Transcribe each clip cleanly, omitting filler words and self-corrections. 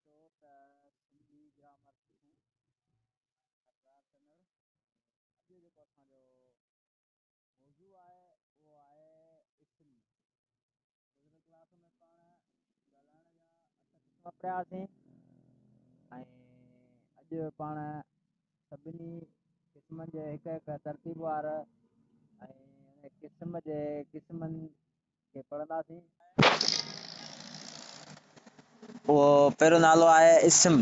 اچو ته سنڌي گرامر سکون. سردار چنڙ. اڄ جو جيڪو اسان جو موضوع آهي اهو آهي اسم. گذريل ڪلاس ۾ پاڻ ڳالهائڻ جا 8 قسم پڙهياسين ۽ اڄ پاڻ سڀني قسمن جي هڪ هڪ ترتيبوار ۽ ان قسم جي قسمن کي پڙهنداسين. اهو پهريون نالو آهي اسم.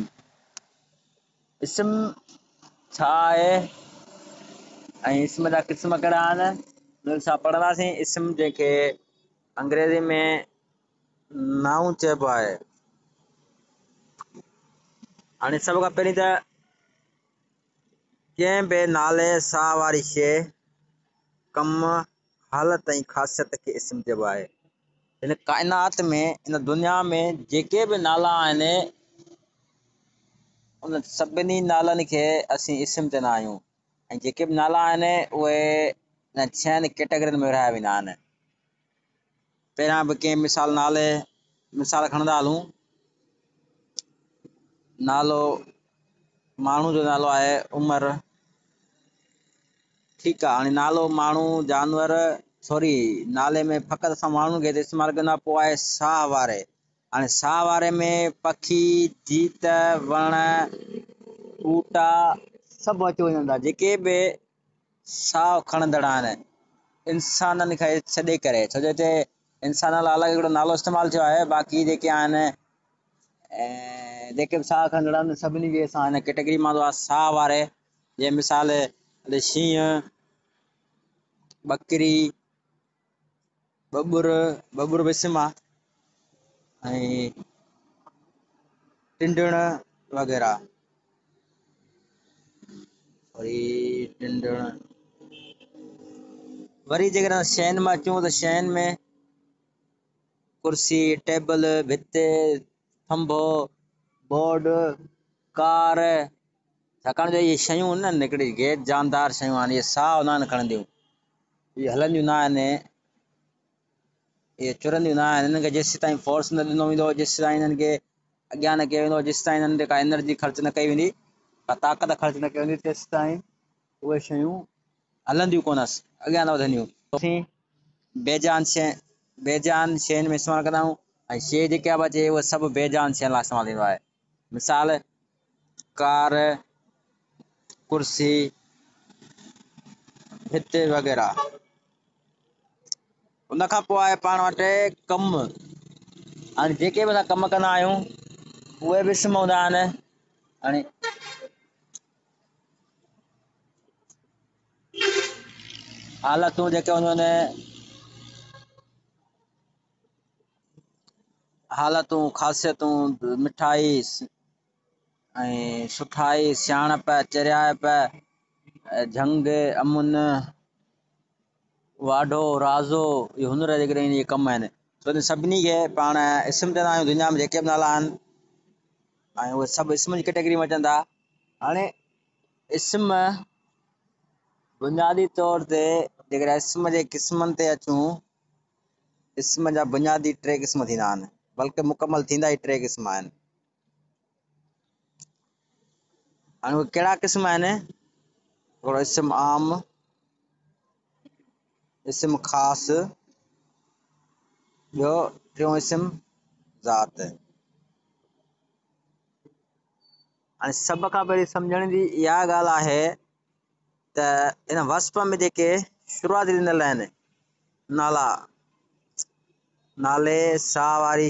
اسم ڇا آهي ۽ اسم جا قسم ڪهڙا آهن، انهن سان پڙهنداسين. اسم جنهن کي انگريزي ۾ نائون چئبو آهي. هاڻي سڀ کان پهرين ته ڪنهن به نالي ساهه واري شيء، ڪم، حالت ۽ خاصيت کي اسم چئبو آهي. هن ڪائنات ۾، هن دنيا ۾ جيڪي به نالا آهن، ان سڀني نالن کي اسين اسم چوندا آهيون ۽ جيڪي به نالا آهن اهي انهن ڇهن ڪيٽيگرين ۾ ورهايا ويندا آهن. پهريان به ڪنهن مثال نالي مثال کڻندا هلون. نالو ماڻهو جو نالو آهي عمر، ٺيڪ آ. هاڻي نالو ماڻهو، جانور، سوري نالي ۾ فقط اسان ماڻهن کي استعمال ڪندا. پوء آهي ساهه واري. هاڻي ساهه واري ۾ پکي، جيت، وڻ، ٻوٽا سڀ اچي وڃن ٿا، جيڪي به ساهه کڻندڙ آهن انسانن کي ڇڏي ڪري، ڇو جو هتي انسانن لاء الڳ هڪڙو نالو استعمال ٿيو آهي. باقي جيڪي آهن جيڪي به ساهه کڻندڙ آهن سڀني کي اسان هن ڪيٽيگري مان آندو آهي ساهه واري. جيئن مثال شينهن، ٻڪري، ٻٻر، ٻٻر به اسم آهي، ۽ ٽنڊڻ وغيره. وري ٽنڊڻ، وري جيڪڏهن شين مان اچون ته شين ۾ ڪرسي، ٽيبل، ڀت، ٿنڀو، بورڊ، ڪار. ڇاڪاڻ جو اهي شيون نه هڪڙي غير جاندار شيون آهن، اهي ساهه نه آهن کڻنديون، اهي هلنديون نه آهن، اهي چرنديون نه آهن. انهن کي جيسين تائين فورس نه ڏنو ويندو، جيسين تائين انهن کي اڳيان نه ڪيو ويندو، جيسين تائين انهن تي ڪا انرجي خرچ نه ڪئي ويندي، ڪا طاقت خرچ نه ڪئي ويندي، تيسين تائين اهي شيون هلنديون ڪونه، اڳيان نه وڌنديون. اسين بيجان شيء، بيجان شين ۾ استعمال ڪندا آهيون ۽ شيء جيڪا به اچي اهو سڀ بيجان شين لاء استعمال ٿيندو آهي. مثال ڪار، ڪرسي، ڀت وغيره. ان کان پوء آهي پاڻ وٽ ڪم. هاڻي جيڪي به اسان ڪم ڪندا آهيون اهي به اسم هوندا آهن. هاڻي حالتون جيڪي هونديون آهن، حالتون، خاصيتون، مٺائي ۽ سٺائي، سياڻپ، چريائپ، جهنگ، امن، واڍو، رازو، اهي هنر جيڪڏهن اهي ڪم آهن ڇو ته سڀني کي پاڻ اسم چوندا آهيون. دنيا ۾ جيڪي به نالا آهن ۽ اهي سڀ اسم جي ڪيٽيگري ۾ اچن ٿا. هاڻي اسم بنيادي طور تي جيڪڏهن اسم جي قسمن تي اچون، اسم جا بنيادي 3 قسم ٿيندا آهن، بلڪه مڪمل ٿيندا ئي 3 قسم آهن. هاڻي اهي ڪهڙا قسم آهن؟ هڪڙو اسم عام، اسم خاص، ٻيو ٽيون اسم ذات. هاڻي سڀ کان پهرين سمجهڻ جي اها ڳالهه آهي ته ان وصف ۾ جيڪي شروعاتي ڏنل آهن نالا، نالي، ساهه واري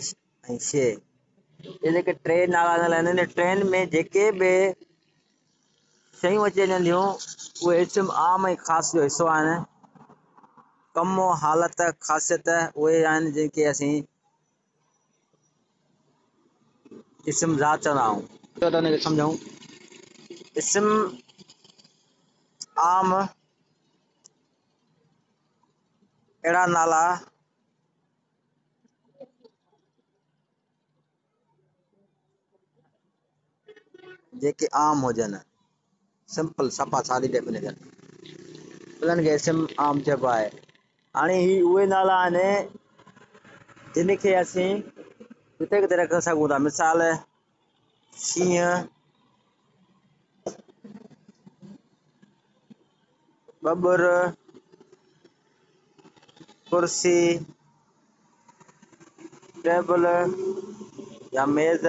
۽ شيء، اهي جيڪي 3 نالا ڏنل آهن، ان ٽن ۾ جيڪي به شيون اچي وڃن ٿيون اهي اسم عام ۽ خاص جو حصو آهن. ڪم، حالت، خاصيت اهي آهن جن کي اسين اسم ذات چوندا آهيون. اچو ته ان کي سمجهون. اسم عام اهڙا نالا جيڪي عام هجن، سمپل، صفا سادي ڊيفينيشن، انهن کي اسم عام چئبو آهي. هاڻي هي اهي نالا آهن جن کي اسين ڪٿي ڪٿي رکي سگهون ٿا. مثال شينهن، ٻٻر، ڪرسي، ٽيبل يا ميز،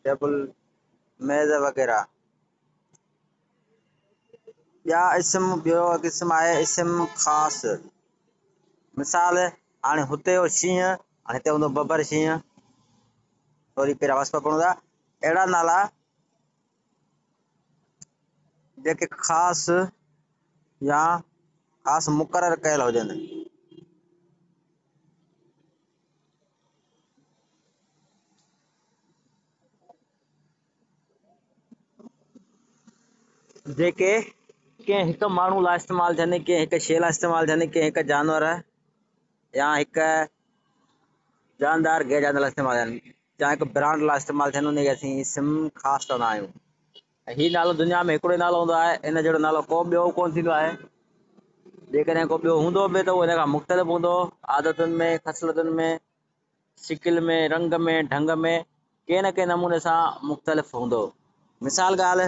ٽيبل ميز وغيره. ٻيا اسم ٻيو قسم آهي اسم خاص. مثال هاڻي هتي هو شينهن، هاڻي هتي هوندو ببر شينهن. سوري پهريان وصف پڙهون ٿا. اهڙا نالا جيڪي خاص يا خاص مقرر ڪيل هجن. جيڪي ڪنهن هڪ ماڻهو لاء استعمال ٿين، ڪنهن هڪ شيء لاء استعمال ٿين، ڪنهن هڪ جانور يا هڪ جاندار غير جاندار لاء استعمال ٿين يا هڪ برانڊ لاء استعمال ٿين، ان کي اسين اسم خاص چوندا آهيون. ۽ هي نالو دنيا ۾ هڪڙو ئي نالو هوندو آهي، ان جهڙو نالو ڪو ٻيو ڪونه ٿيندو آهي. جيڪڏهن ڪو ٻيو هوندو به ته اهو ان کان مختلف هوندو، عادتن ۾، خصلتن ۾، شڪل ۾، رنگ ۾، ڍنگ ۾ ڪنهن نه ڪنهن نموني سان مختلف هوندو. مثال ڳالهه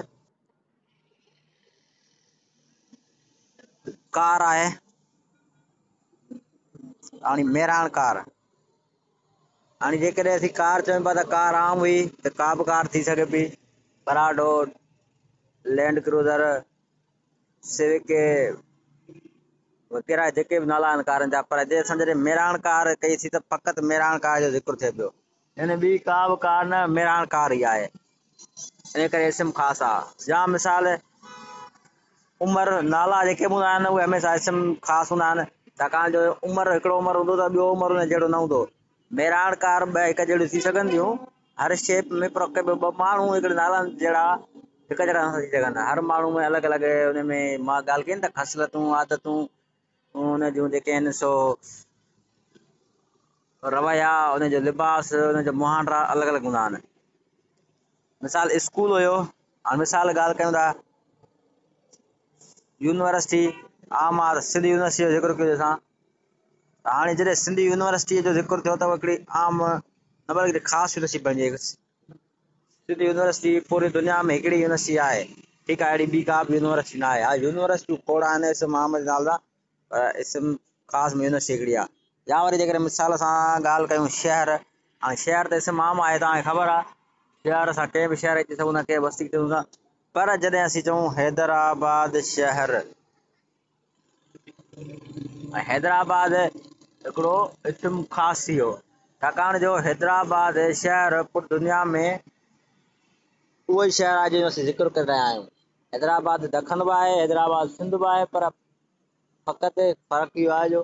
ڪار آهي، هاڻي مهراڻ ڪار. هاڻي جيڪڏهن اسين ڪار چئون پيا ته ڪار عام هئي ته ڪا به ڪار ٿي سگهي پئي، پراڊو، لينڊ ڪروزر، سوڪ وغيره جيڪي به نالا آهن ڪارن جا، پر جي اسان جڏهن مهراڻ ڪار ڪئي سين ته فقط مهراڻ ڪار جو ذڪر ٿئي پيو، يعني ٻي ڪا به ڪار نه، مهراڻ ڪار ئي آهي، ان ڪري اسم خاص آهي. يا مثال عمر، نالا جيڪي به هوندا آهن اهي هميشه اسم خاص هوندا آهن، ڇاڪاڻ جو عمر هڪڙو عمر هوندو ته ٻيو عمر ان جهڙو نه هوندو. مهراڻ ڪار ٻه هڪ جهڙيون ٿي سگهن ٿيون هر شيپ ۾، پر ڪي به ٻه ماڻهو هڪڙي نالن جهڙا هڪ جهڙا نٿا ٿي سگهن. هر ماڻهو ۾ الڳ الڳ ان ۾ مان ڳالهه ڪئي نه ته خصلتون، عادتون ان جون جيڪي آهن سو رويا، ان جو لباس، ان جو مهانڊا الڳ الڳ هوندا آهن. مثال اسڪول هيو، هاڻي مثال ڳالهه ڪيون ٿا يونيورسٽي عام آ، سنڌ يونيورسٽي جو ذڪر ڪيو اسان ته هاڻي جڏهن سنڌ يونيورسٽيء جو ذڪر ٿيو ته اها هڪڙي عام نه بلڪه هڪڙي خاص يونيورسٽي بڻجي وئي. سنڌ يونيورسٽي پوري دنيا ۾ هڪڙي يونيورسٽي آهي، ٺيڪ آهي، اهڙي ٻي ڪا به يونيورسٽي نه آهي. ها يونيورسٽيون کوڙ آهن اسم عام جي نالي سان، پر اسم خاص ۾ يونيورسٽي هڪڙي آهي. يا وري جيڪڏهن مثال سان ڳالهه ڪيون شهر، هاڻي شهر ته اسم عام آهي، توهان کي خبر آهي شهر اسان ڪنهن به شهر کي چئي سگهون ٿا، ڪنهن به بستي کي چئي سگهون ٿا، پر جڏهن اسين چئون حيدرآباد شهر، ۽ حيدرآباد هڪڙو اسم خاص ٿي ويو، ڇاڪاڻ جو حيدرآباد شهر پوري دنيا ۾ اهو ئي شهر آهي جنهن جو اسين ذڪر ڪري رهيا آهيون. حيدرآباد دکن به آهي، حيدرآباد سنڌ به آهي، پر فقط فرق اهو آهي جو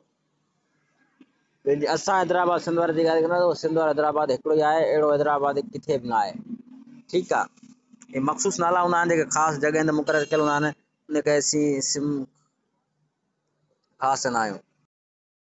اسان حيدرآباد سنڌ واري جي ڳالهه ڪنداسين، سنڌ وارو حيدرآباد هڪڙو ئي آهي، اهڙو حيدرآباد ڪٿي به نه آهي. ٺيڪ آهي، اهي مخصوص نالا هوندا آهن جيڪي خاص جڳهين تي مقرر ڪيل هوندا آهن، ان کي اسين اسم خاص چوندا آهيون.